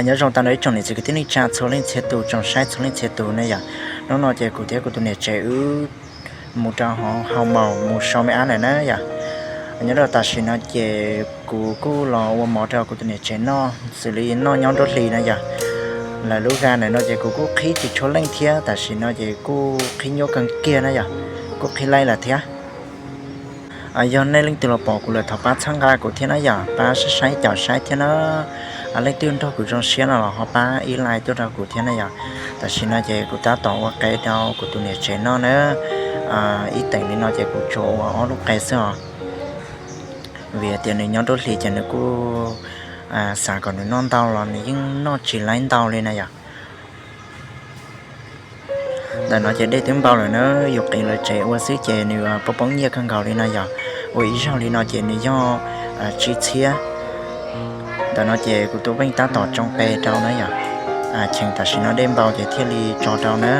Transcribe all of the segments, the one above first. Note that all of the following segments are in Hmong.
Nyob zoo tag nrho ib tsoom niam txiv kwv tij neej tsa txhua leej txhia tus, tsoom saib txhua leej txhia tus na yom. Hnub no ces kuv thiab kuv tus niam tsev wb mus rau hauv maus mus sau me ab lawm na yom. Nyob rau tam sim no ces kuv kuj los ua mov rau kuv tus niam tsev noj xws li noj nyob nruab hlis na yom. Lawv lub ga ntawm no ces kuv kuj qhib tsis tshua leej thiab, tam sim no ces kuj qhib nyuaj kawg kiag na yom, kuj qhib laij lawm thiab. Yog nej leej twg los pom kuv lawm thov pab txhawb nqa kuv thiab na yom, pab saib saib caum saib thiab na. Leej twg nrog kuv zoo siab no los ho pab ib like tuaj rau kuv thiab na yom. Tam sim no ces kuv tab tom ua qe rau kuv tus niam tsev noj na. Ib teem li no ces kuv tsuas ua ob lub qe xwb os, vim tias nws nyob nruab hlis ces nws kuj xav kom nws noj ntau los nws yeej noj tsis laib ntau li na yom. Ntawm no ces dej twb npau lawm na, yus qiv lawv tsev ua xwb ces nws poob poob nyiaj kawg nkaus li no yom. Ua ib zaug li no ces nws yog tsib txhiab. Ntawm no ces kuv tus pheej tab tom tsoo qe rau na yom. Cheem tam sim no dej npau ces thiaj li tso rau na.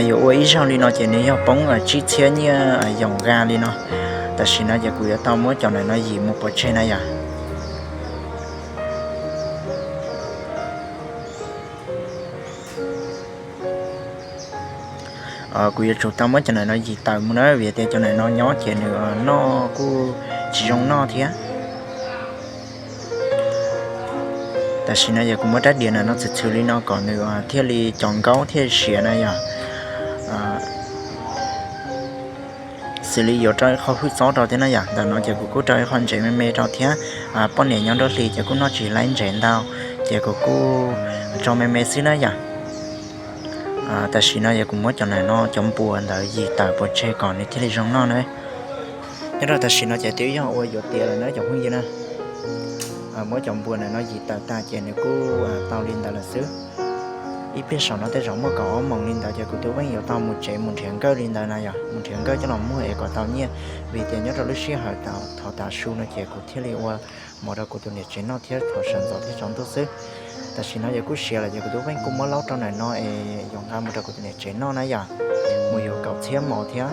Yuav ua ib zaug li no ces nws yog poob tsib txhiab nyiaj yoos ga li no. Tam sim no ces kuv yuav tau muab cov ntawm no yim mus pov tseg na yom. Kuv yuav tsum tau muab cov ntawm no yim tawm mus na, vim tias cov ntawm no nyob ces nws noj kuj tsis zoo noj thiab. Tam sim no yog kuv muab rab diav ntawm no txhwm txhwm li no kom nws thiaj li cov nkaub thiaj siav na yom. Xws li yuav rau ib qho hwj txob rau thiab na yom. Ntawm no ces kuv kuj rau ib qho ntsev me me rau thiab. Poj niam nyob nruab hlis ces kuj noj tsis laib ntsev ntau, ces kuv kuj tso me me xwb na yom. Tam sim no yog kuv muab cov ntawm no cov npuas ntawd yim tawm pov tseg kom nws thiaj li zoo noj na. Nyob rau tam sim no ces twb yog ua yuav tiav lawm na cov phooj ywg na. Muab cov npuas ntawm no yim tawm tag ces nws kuj tau li ntawd lawm xwb. Ib pliag saum no tej zaum muaj kaum ob moos li ntawd ces kuv twb yeej yuav tau mus tsev mus nrhiav nkawj li ntawd na yom, mus nrhiav nkawj coj los muag es kom tau nyiaj, vim tias nyob rau lub sij hawm thov tav su no ces kuv thiaj li ua mov rau kuv tus niam tsev noj thiab thov sawv ntxov thiab tsaus ntuj xwb. Tam sim no yog kuj siav lawm ces kuv twb yeej kuj muab laub rau ntawm no es yuav nqa mus rau kuv tus niam tsev noj na yom, mus yuav kaum txhiab mov thiab.